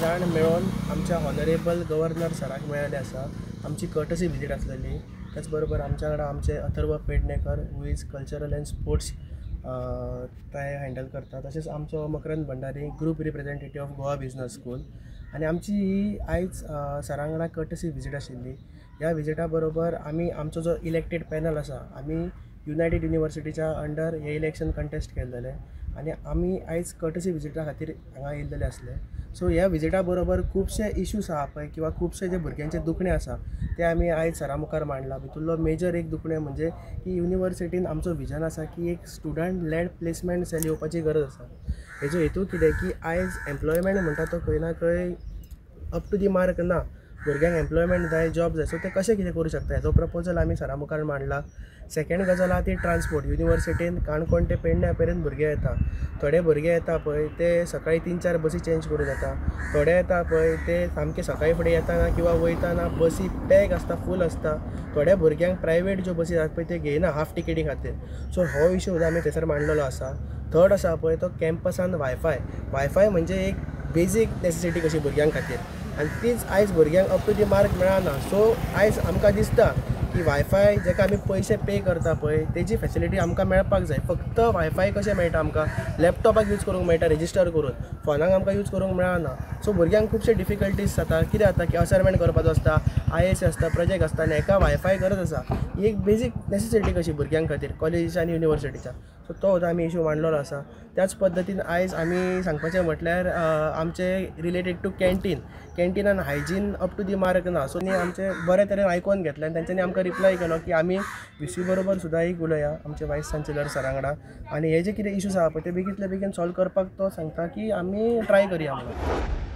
जाण मेळोन आमच्या ऑनरेबल गव्हर्नर सराक मेळिल्ले आसा. आमची कर्टसी विजीट आसलेली. त्याच बरोबर आमच्या वांगडा आमचे Atharva Pednekar who is cultural and sports ते हँडल करता. तशेंच आमचो Makarand Bhandari group representative of Goa business school. आनी आमची ही आयज सरा वांगडा कर्टसी विजीट आशिल्ली. ह्या विजिटा बरोबर आमी आमचो जो इलेक्टेड पॅनल आसा, आमी युनायटेड युनिवर्सिटीच्या अंडर हे इलेक्शन कंटेस्ट केल्लेलें आनी आमी आयज कर्टसी विजिटा खातीर हांगा येयल्लेले आसले. सो ह्या विजिटा बरोबर खुबशे इश्यूज आहा पळय किंवा खुबशे जे भुरग्यांचे दुखणे आसा ते आमी आयज सरा मुखार मांडला. भितूरलो मेजर एक दुखणें म्हणजे की युनिवर्सिटीन आमचो विजन आसा की एक स्टुडंट लॅड प्लेसमेंट सेल येवपाची गरज आसा. हेजो हेतू कितें की आयज एम्प्लॉयमेंट म्हणटा तो खंय ना खंय अप टू the mark ना. भुरग्यांक एम्प्लॉयमेंट जाय, जॉब जाय, सो ते कशें कितें करूं शकता हेजो प्रपोजल आमी सरा मुखार मांडला. सेकेंड गजाल आहा ती ट्रान्सपोर्ट. युनिवर्सिटीन काणकोण ते पेडण्या मेरेन भुरगे येता. थोडे भुरगे येता पळय ते सकाळी 3-4 बसी चेंज करूं जाता. थोडे येता पळय ते सामके सकाळी फुडें येताना किंवा वयताना बसी पॅक आसता, फूल आसता. थोड्या भुरग्यांक प्रायवेट ज्यो बसी आसात पळय ते घेयना हाफ टिकेटी खातीर. सो हो इशू सुद्दां आमी थंयसर मांडलेलो आसा. थर्ड आसा पळय तो कॅम्पसान वायफाय. वायफाय म्हणजे एक बेजीक नेसेसिटी कशी भुरग्यां खातीर आनी तीच आयज भुरग्यांक अप टू the mark मेळना. सो आयज आमकां दिसता की वायफाय जेका आमी पयशे पे करता पळय तेजी फेसिलिटी आमकां मेळपाक जाय. फक्त वायफाय कशें मेळटा आमकां लॅपटॉपाक यूज करूंक मेळटा रेजिस्टर करून, फोनाक आमकां यूज करूंक मेळना. सो भुरग्यांक खुबशे डिफिकल्टीज जाता. कितें जाता की असायनमेंट करपाचो आसता, IS आसता, प्रोजेक्ट आसता आनी हेका वायफाय गरज आसा. ही एक बेजीक नेसेसिटी कशी भुरग्यां खातीर कॉलेजीच्या आनी युनिवर्सिटीच्या. सो तो सुद्दां आमी इशू मांडलेलो आसा. त्याच पद्दतीन आयज आमी सांगपाचें म्हटल्यार आमचे रिलेटेड टू कॅन्टीन, कॅन्टीनान hygiene up to the mark ना. सो न्ही आमचे बरे तरेन आयकोन घेतलें आनी तेंच्यांनी आमकां रिप्लाय केलो की आमी VC बरोबर सुद्दां एक उलया आमचे वायस चान्सलर सरा वांगडा आनी हे जे कितें इशूज आहा पळय ते बेगींतल्या बेगीन सॉल्व करपाक तो सांगता की आमी ट्राय करया म्हणून.